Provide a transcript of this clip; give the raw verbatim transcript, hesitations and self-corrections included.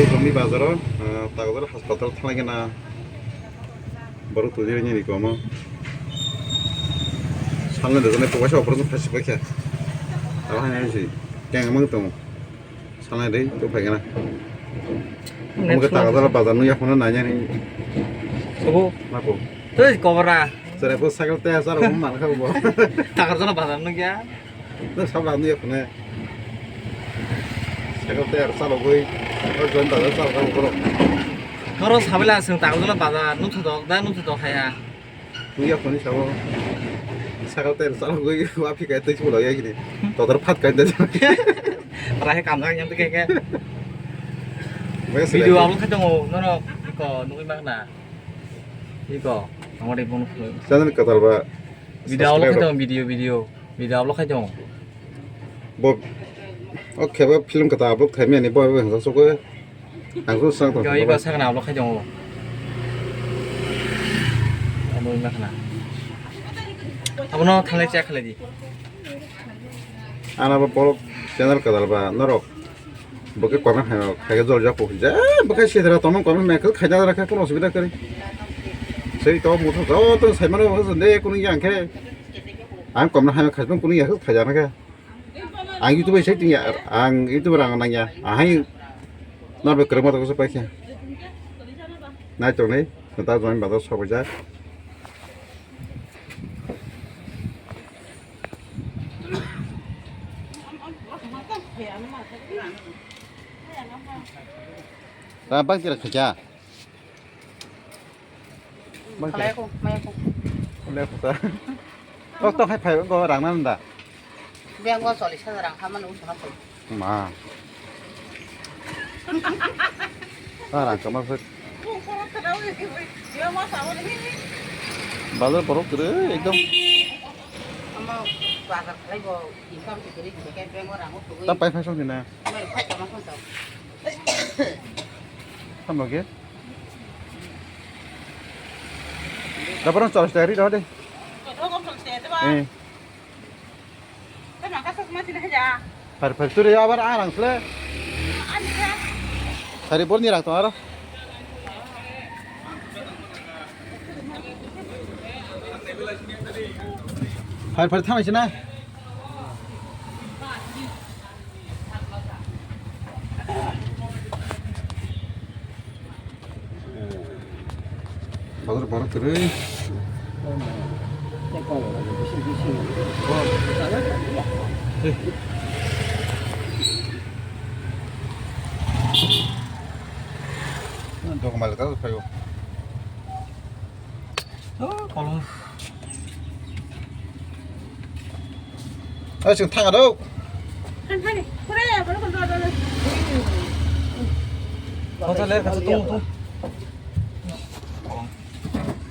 Romni bazaro, ah, Tagodal hospital thanglai gana borok tujiri nini komo. Salnai dojana ko waisa operation khasi paikha. Tala hai si keng mang tongo. Salnai dei to phai gana. Omo khe Tagodal bazar nung yaphano nai nani. Obo. Mako. Tei kobra. Sere po cycle te asar omo man kha bo. Tagodal bazar nung ya. Nwng sabla nugya khune. Cycle tayar chalogwi, o join bazar chalokha borok. Norok sabela chwng Tagodal bazar nukthok da nukthok haya. Nugya khune sabo. Cycle tayar chalogwi, wa phika twi chwla ya gini. Totor phat kai da. Rahe kamjak yang tike ke. Video upload khai tongo, norok iko nugwi makna. Iko, amore bono. Channel katal ba. Video upload khai tongo, video, video. Video upload khai tongo. Bo, o khe bo film kata upload khai mani bo bo hwnsa sokwe. Ang so sang tong. Yo, iba sakna upload khai tongo. Amo ima khana. Abono thangle check khlai di. Ana bo borok channel kadal ba norok. Bo khe comment hai khai jol jak ko. Je bo khe sidra tong comment mai khai da ra khe kono osubida kari. Sei to mo to to sai mano bo de kono yang khe. Ang comment hai khai kono yang khai jana khe. Ang YouTube bai sai tingya, ang YouTube rang nangya. Ahai norbe kwrwngma tongsa paikha. Nai tongnai, ta join bado sok bai jak. Ta bang tira khaja. Bang tira. Khalai ko, mai ko. Khalai ko ta. Tok tok hai phai go rang nan da. Beng go cholish hajar rang hamani usu hapoi. Ma. Ah, rang kama phai. Bazar borok kwrwi ekdom. Ama bazar khalai bo income kwrwi, beng go rang usu. Ta pai phai song sina. Mai phai kama song song. Tamo ke? Dapat cholish tari dah deh. Kau kau cholish tari tu bah. Eh. Phar phar tu re abar arang sle. Hari bor ni rak tong aro. Phar phar thanai sina. Bazar borok kwrwi. Dok mal ka phaio. Oh, kolom. Oi, chwng thang aro. Thang thang ni. Pura ya, pura kontrol kontrol. Hotel er kasa tung tung.